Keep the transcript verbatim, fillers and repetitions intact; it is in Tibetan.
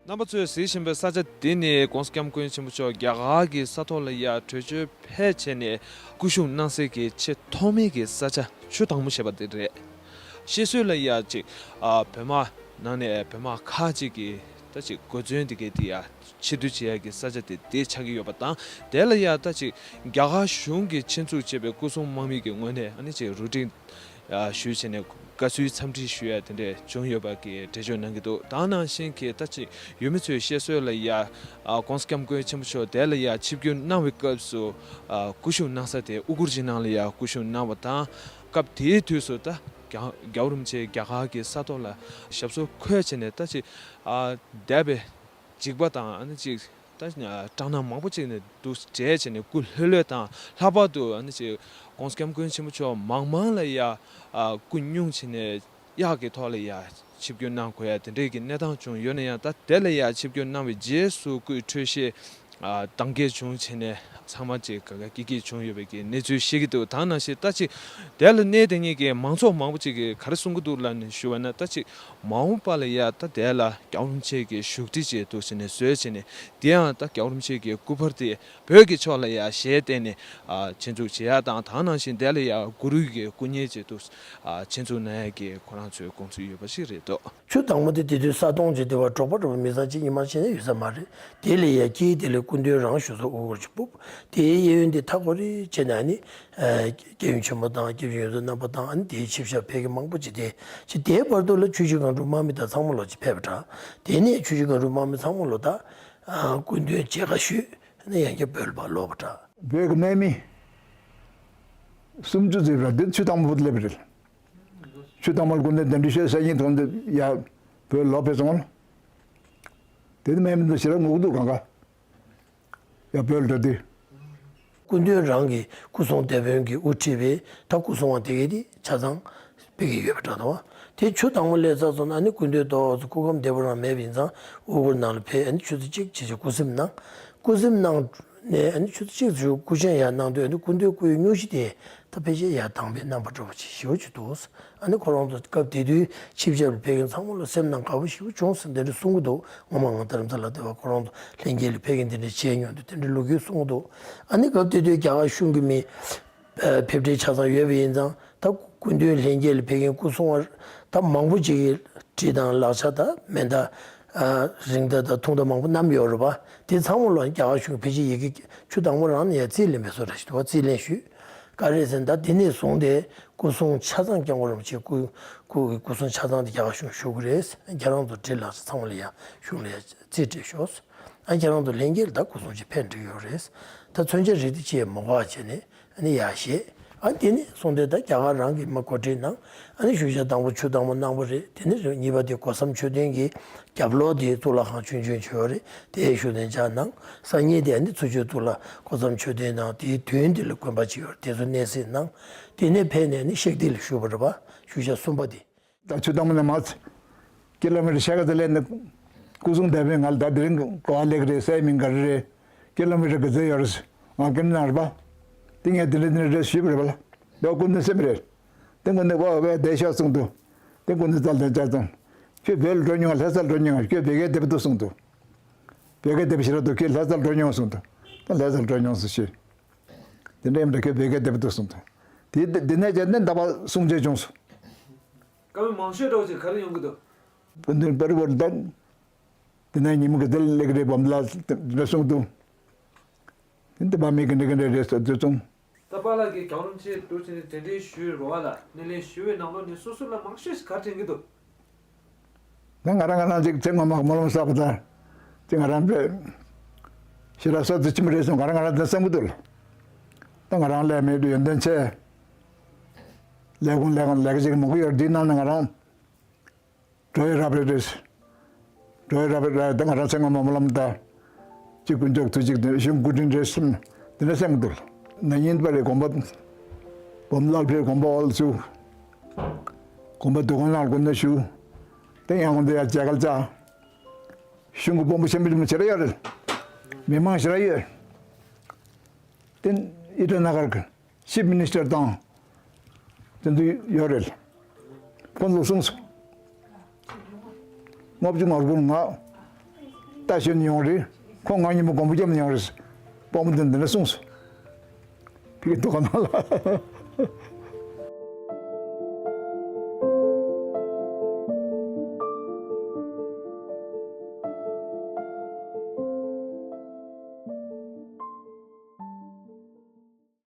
རྣམ་པ་ཚོས་གཟིགས་བཞིན་པའི་ས་ཆ་འདི་ནི་༸གོང་ས་༸སྐྱབས་མགོན་ཆེན་པོ་མཆོག་རྒྱ་གར་གྱི་ས་ཐོག་ལ་ཡ་བྲོས་བྱོལ་ཕེབས་བྱས་ནས་སྐུ་བཞུགས་གནང་སའི་གི་ཆེས་ཐོག་མའི་གི་ས་ཆ་ཆུ་དྭངས་མོ་ཞེས་པ་འདི་རེད། བཤད་སྲོལ་ལ་ཡ་ཅིག་ཨ་བོད་དམག་ནང་ནས་བོད་དམག་ཁག་ཅིག་གིས་ད་ཅིག་གོ་མཚོན་འདི་གའི་འདི་ཡ་ཆེད་དུ་བྱེད་ཡ་གི་ས་ཆ་དེ་དེ་ཆགས་ཀྱི་ཡོད་པ་དང་། དེ་ལ་ཡ་ད་ཅིག་རྒྱ་གར་གཞུང་གིས་ཆེད་འཛུགས་བྱས་པའི་སྐུ་སྲུང་དམག་མི་གི་ངོས་ནས་ཨ་ནི་ཅིག་རུ་སྒྲིག་ཞུས་བྱས་ནས་དགའ་བསུའི་འཚམས་འདྲི་ཞུ་ཡ་དེ་འདྲས་བྱུང་ཡོད་པ་གི་འགྲེལ་བརྗོད་གནང་གི་འདུག། ད་ནང་བཞིན་གྱི་ད་ཅིག་ཡུལ་མི་ཚོའི་བཤད་སྲོལ་ལ་ཡ་༸གོང་ས་༸སྐྱབས་མགོན་ཆེན་པོ་མཆོག་དེ་ལ་ཡ་ཆིབས་བསྒྱུར་གནང་བའི་སྐབས་སུ་སྐུ་བཞུགས་གནང་ས་དེ་ཨུ་གུར་ཅི་ནང་ལ་ཡ་སྐུ་བཞུགས་གནང་བ་དང་། སྐབས་དེའི་དུས་སུ་ད་རྒྱལ་རྒྱལ་བ་རིན་པོ་ཆེ་རྒྱ་གར་གྱི་ས་ཐོག་ལ་ཞབས་སོར་འཁོད་བྱས་ནས་ད་ཅིག་འདས་པའི་འཇིགས་པ་དང་ཨ་ནི་ཅིག་ད་སྐྲག་སྣང་མང་པོ་ཅིག་ནས་འདུག་བྲལ་བྱས་ནས་སྐུ་ལྷོད་ལྷོད་དང་། ལྷག་པར་དུ་ཨ་ནི་ཅིག་༸གོང་ས་༸སྐྱབས་མགོན་ཆེན་པོ་མཆོག་མང་མང་ལ་ཡ་སྐུ་སྙུང་བྱས་ནས་གཡག་གི་ཐོག་ལ་ཡ་ཆིབས་བསྒྱུར་གནང་དགོས་ཡ་དེ་འདྲའི་གི་གནས་སྟངས་བྱུང་ཡོད་ན་ཡང་། ད་དེ་ལ་ཡ་ཆིབས་བསྒྱུར་གནང་བའི་རྗེས་སུ་སྐུའི་འཕྲོད་བཞེས་ཨ་དང་འགལ་བྱུང་བྱས་ནས་ཚང་མ་ཅིག་ག་ག་སྐྱིད་སྐྱིད་བྱུང་ཡོད་པའི་གི་གནས་ཚུལ་བཤད་ཀྱི་འདུག། ད་ནང་བཞིན་ད་ཅིག་དེ་ལ་གནས་དེ་ཉིད་ཀྱི་མང་ཚོགས་མང་པོ་ཅིག་གིས་ག་རེ་གསུང་གི་འདུག་ལབ་ནས་ཞུ་བ་ན། ད་ཅིག་མ་འོངས་པ་ལ་ཡ་ད་དེ་ལ་རྒྱལ་བ་རིན་པོ་ཆེ་གི་བཞུགས་ཁྲི་ཅིག་འདུག་བྱས་ནས་བཟོས་བྱས་ནས། དེ་ཡང་ད་རྒྱལ་བ་རིན་པོ་ཆེ་གི་སྐུ་པར་དེ་བོད་ཀྱི་ཕྱོགས་ལ་ཡ་ཞལ་བསྟན་ནས་ཨ་ཆེད་འཛུགས་བྱེད་ཡ་དང་། ད་ནང་བཞིན་དེ་ལ་ཡ་གུ་རུ་གི་སྐུ་བརྙན་ཅིག་འདུག་ཨ་ཆེད་འཛུགས་གནང་ཡ་གི་ཁོ་རང་ཚོའི་དགོངས་ཚུལ་ཡོད་པ་ཞིག་རེད་འདུག། ཆུ་དྭངས་མོ་དེ་དེ་དུས་ས་དོང་ཅིག་དེ་བ་འབྲོག་པ་འབྲོག་པ་མི་ཚང་གཅིག་གཉིས་མ་བྱས་ན་ཡོད་ས་མ་རེད། དེ་ལ་ཡ་དཀྱིལ་དེ་ལ་སྐུ་མདུན་རང་བཞུགས་ས་དབུ་སྐོར་ཅིག་ཕུབ། དེའི་གཡས་གཡོན་དེ་མཐའ་སྐོར་རེ་བྱས་ནས་ཨ་ནི་སྐྱབས་ཡུམ་ཆེན་མོ་དང་སྐྱབས་ཡུམ་ཡོངས་རྫོགས་རྣམ་པ་དང་། ཨ་ནི་དེའི་ཆིབས་ཞབས་ཕེབས་མཁན་མང་པོ་ཅིག་དེ་ཅིག་དེའི་བར་དུ་ལ་ཆུ་བཞི་སྒང་དྲུག་དམག་མི་དང་ཚང་མ་ལོག་ཅིག་ཕེབས་པ་འདྲ། དེ་ནས་ཆུ་བཞི་སྒང་དྲུག་དམག་མི་ཚང་མ་ལོག་ད་སྐུ་མདུན་མཇལ་ཁ་ཞུས། ཨ་ནི་ཡང་བསྐྱར་བོད་ལ་ཕར་ལོག་པ་འདྲ། བོད་ཀྱི་དམག་མི་སུམ་ཅུ་ཙམ་ར་འདི་ཆུ་དྭངས་མོ་བུད་སླེབས་པ་རེད། ཆུ་དྭངས་མོར་སྐུ་མདུན་གདན་འདྲེན་ཞུས་སང་ཉིན་དོན་དེ་ཡར་བོད་ལོག་ཕེབས་སོང་ལ། དེ་ནི་དམག་མི་ཚོ་ཞེ་དྲག་ངུ་གི་འདུག་གང་ག་ཡར་བོད་ལ་འགྲོ་དུས། སྐུ་མདུན་རང་གིས་སྐུ་སྲུང་སྡེ་དཔོན་གྱི་དབུ་ཁྲིད་པའི་ད་སྐུ་སྲུང་བ་དེ་གའི་དེ་ཆ་ཚང་ཕེབས་ཀྱི་ཡོད་པ་འདྲ་འདུག། དེ་ཆུ་དྭངས་མོ་སླེབས་ཚར་སོང་ན་ཨ་ནི་སྐུ་མདུན་ཏོག་ཙམ་སྐུ་ཁམས་བདེ་པོ་རང་མེད་པ་ཡིན་ཙང་དབུ་སྐོར་ནང་ལ་ཕེབས། ཨ་ནི་ཆུ་ཚོད་གཅིག་བྱས་བྱས་སྐུ་གཟིམ་གནང་། སྐུ་གཟིམ་གནང་ནས་ཨ་ནི་ཆུ་ཚོད་གཅིག་ཙམ་སྐུ་མཆོད་ཡང་གནང་དུས། ཨ་ནི་སྐུ་མདུན་སྐུའི་སྙུང་གཞི་དེ་ད་ཕལ་ཆེར་ཡར་དྭངས་པའི་རྣམ་པ་འདྲ་པོ་ཅིག་ཞེ་པོ་ཅིག་འདུག། ཨ་ནི་ཁོ་རང་ཚོ་སྐབས་དེ་དུས་ཆིབས་ཞབས་ལ་ཕེབས་མཁན་ཚང་མ་ལ་སེམས་ནང་དགའ་པོ་ཞེ་པོ་བྱུང་ཟེར་འདི་འདྲ་གསུང་གི་འདུག། ངོ་མ་ང་རྡ་རམ་ས་ལ་བསྡད་པ་ཁོ་རང་ཚོ་ལྷན་རྒྱས་ལ་ཕེབས་མཁན་དེ་འདྲ་བྱས་མྱོང་འདུག། དེ་འདྲ་ལོ་རྒྱུས་གསུང་གི་འདུག། ཨ་ནི་སྐབས་དེ་དུས་རྒྱ་གར་གཞུང་གི་མི་ཕེབས་འབྲེལ་ཆ་ཚང་ཡོད་པ་ཡིན་ཙང་། ད་སྐུ་མདུན་ལྷན་རྒྱས་ལ་ཕེབས་མཁན་སྐུ་སྲུང་བ་ད་མང་པོ་ཅིག་གིས་གྲི་དང་ལག་ཆ་དང་མེ་མདའ་རིགས་མདའ་དང་ཐུང་མདའ་མང་པོ་བསྣམས་ཡོད་རེད་པ། དེ་ཚང་མ་ལོག་རྒྱ་གར་གཞུང་གིས་ཕལ་ཆེར་ཡ་གི་ཆུ་དྭངས་མོ་རང་ནས་ཡར་རྩིས་ལེན་པའི་བཟོ་འདྲ་ཞིག་འདུག་པ། རྩིས་ལེན་ཞུས། ག་རེ་ཟེར་ན་ད་དེ་ནས་བཟུང་སྟེ་སྐུ་སྲུང་ཆ་ཚང་སྐྱབས་མགོན་རིན་པོ་ཆེ་སྐུ་སྐུ་སྐུ་སྲུང་ཆ་ཚང་དེ་རྒྱ་གར་གཞུང་ཞུ་གི་རེད། ཁྱེད་རང་ཚོ་གྲི་ལག་ཆ་ཚང་མ་ལ་ཡ་གཞུང་ལ་ཡ་རྩིས་སྤྲད་ཤོག། ཨ་ཁྱེད་རང་ཚོ་ལྷན་རྒྱས་ལ་ད་སྐུ་སྲུང་ཅིག་ཕེབས་འགྲིག་ཡོད་རེད། ད་མཚོན་ཆ་རིགས་དེ་ཅིག་མ་དགོས་པ་བྱས་ནས་ཨ་ནི་ཡར་བཞེས། ཨ་དེ་ནས་བཟུང་སྟེ་ད་རྒྱ་གར་རང་གིས་མར་གོ་སྒྲིག་གནང་། ཨ་ནི་བཞུགས་ཤག་དང་པོ་ཆུ་དྭངས་མོ་གནང་པ་རེད། དེ་ནས་གཉིས་པ་དེ་སྒོ་བསམ་མཆོད་རྟེན་གྱི་རྒྱབ་ལོགས་དེ་གཙུག་ལག་ཁང་ཆུང་ཆུང་ཅིག་ཡོད་རེད། དེ་བཞུགས་གདན་འཇགས་གནང་། སང་ཉིན་དེ་ཨ་ནི་ཚུར་ཕྱོགས་གཙུག་ལག་སྒོ་བསམ་མཆོད་རྟེན་དང་དེའི་མདུན་དེ་ལ་དགོན་པ་ཅིག་ཡོད་རེད། དེ་ཚོ་གནས་གཟིགས་གནང་། དེ་ནས་ཕེབས་ནས་ཨ་ནི་གཤེགས་སྡིངས་ལ་བཞུགས་པ་རེད་པ། བཞུགས་ཤག་གསུམ་པ་དེ། ད་ཆུ་དྭངས་མོ་ནས་མར་ཀི་ལོ་མི་ཊར་ཕྱེད་ཀ་ཙམ་སླེབས་ནས་སྐུ་སྲུང་སྡེ་དཔོན་ང་ལ་ད་དེ་རིང་ག་པར་སླེབས་ཀྱི་རེད། སའི་མིང་ག་རེ་རེད། ཀི་ལོ་མི་ཊར་ག་ཚོད་ཡོད་རེད། ང་སྐད་འདྲེན་གནང་རེད་པ། དེ་ངས་དེ་འདྲ་དེ་འདྲ་རེད་ཞུས་པ་རེད་པ་ལ། ད་སྐུ་མདུན་སེམས་པ་རེད། དེ་སྐུ་མདུན་ཨོ་ཝེ་བསྡད་ཤོག་གསུངས་འདུག། དེ་སྐུ་མདུན་རྩ་ལ་བསྡད་ཅག་ཙང་། ཁྱོད་བོད་ལ་འགྲོ་མྱོང་ང་། ལྷ་སར་འགྲོ་མྱོང་ང་། ཁྱོད་བོད་སྐད་བདེ་པོ་འདུག་གསུངས་འདུག། བོད་སྐད་བདེ་པོ་ཞེ་དྲག་འདུག། ཁྱོད་ལྷ་སར་འགྲོ་མྱོང་གསུངས་འདུག། ད་ལྷ་སར་འགྲོ་མྱོང་སོང་ཞུས། དེ་འདྲ་ཡིན་པ་འདྲ། ཁྱོད་བོད་སྐད་བདེ་པོ་འདུག་གསུངས་འདུག། དེ་དེ་ནས་བྱས་ནས་ད་བར་གསུང་ཆོས་བྱུང་སོང་། བཀའ་མོལ་མང་ཤོས་འདྲ་བོ་ཅིག་ག་རེ་ཡོང་གི་འདུག། སྐུ་མདུན་པར་བར་ལྡན། དེ་ནས་ཉིན་མོ་གི་དེར་སླེབས་ཀྱི་རེད་བམ་ལ་འདྲ་གསུངས་འདུག། དེ་འདི་པ་མི་གི་འདྲ་གི་འདྲ་རེད་ཟེར་དུས་ཙང་། ད་པཱ་ལགས་ཀྱིས་རྒྱལ་བ་རིན་པོ་ཆེ་འདུག་བྱས་ནས་གདན་འདྲེན་ཞུས་རེད་པ་ལ། སྣེ་ལེན་ཞུ་བའི་ནང་ལོགས་ནས་སོ་སོ་ལ་མང་ཤོས་ཤིག་ག་རེ་དྲན་གྱི་འདུག། ད་ང་རང་ང་རང་ཅིག་ཚེ་སྔོན་མ་སྨོན་ལམ་བསགས་པ་དང་། ཅིག་ང་རང་པས་ཞེ་དྲག་སོ་ཙི་ཅི་མི་རེད་སོང་། ང་རང་ང་རང་དེ་བསམ་གྱི་འདུག་ལ། ད་ང་རང་ལས་མེད་དུ་ཡོན་ཏན་ཆེ། ལས་ཁུངས་ལས་ཁུངས་ལས་ཀ་ཅིག་མང་པོ་ཡོད་འདི་ནང་ནས་ང་རང་འགྲོ་ཡི་རབ་རེད་རེད། འགྲོ་ཡི་རབ་རེད་རེད། ད་ང་རང་ཚེ་སྔོན་མ་སྨོན་ལམ་ད་ཅིག་དཀོན་མཆོག་ཐུགས་གཅིག་དེ་གཞུང་སྐུ་དྲིན་རེད་སེམས་དེ་འདྲ་སེམས་འདུག། ན་ཡིན་པ་རེད། དགོན་པ་སྦོམ་ལག་ཕེབས་དགོན་པ་ཨོལ་ཚུ་དགོན་པ་འདུ་ཁང་ནང་སྒོ་ནས་ཞུ། དེ་ཡང་དགོན་དེ་ཡ་མཇལ་ཁ་བཅར། གཞུང་གི་དཔོན་པོ་ཆེན་པོ་ཆེན་པོ་ཞེ་དྲག་ཡོད་རེད། མི་མང་ཞེ་དྲག་ཡོད། དེ་ཨི་ཊ་ན་གར་གི་ཅིབ་མི་ནི་སི་ཊར་དང་དེ་ཚོ་ཡོད་རེད། ཁོང་ཚོ་གསུངས་སོང་། ལྔ་བཅུ་ང་དགུ་ང་ ལྟ་ཞོན་ཡོང་རེད། ཁོང་ང་གཉིས་པོ་དགོངས་པ་རྒྱབ་ནས་ཡོང་རེད། དཔའ་མོ་དེ་འདི་འདྲ་གསུངས་སོང་། ཕ་གི་ཐུགས་ཁ་ནང་ལ།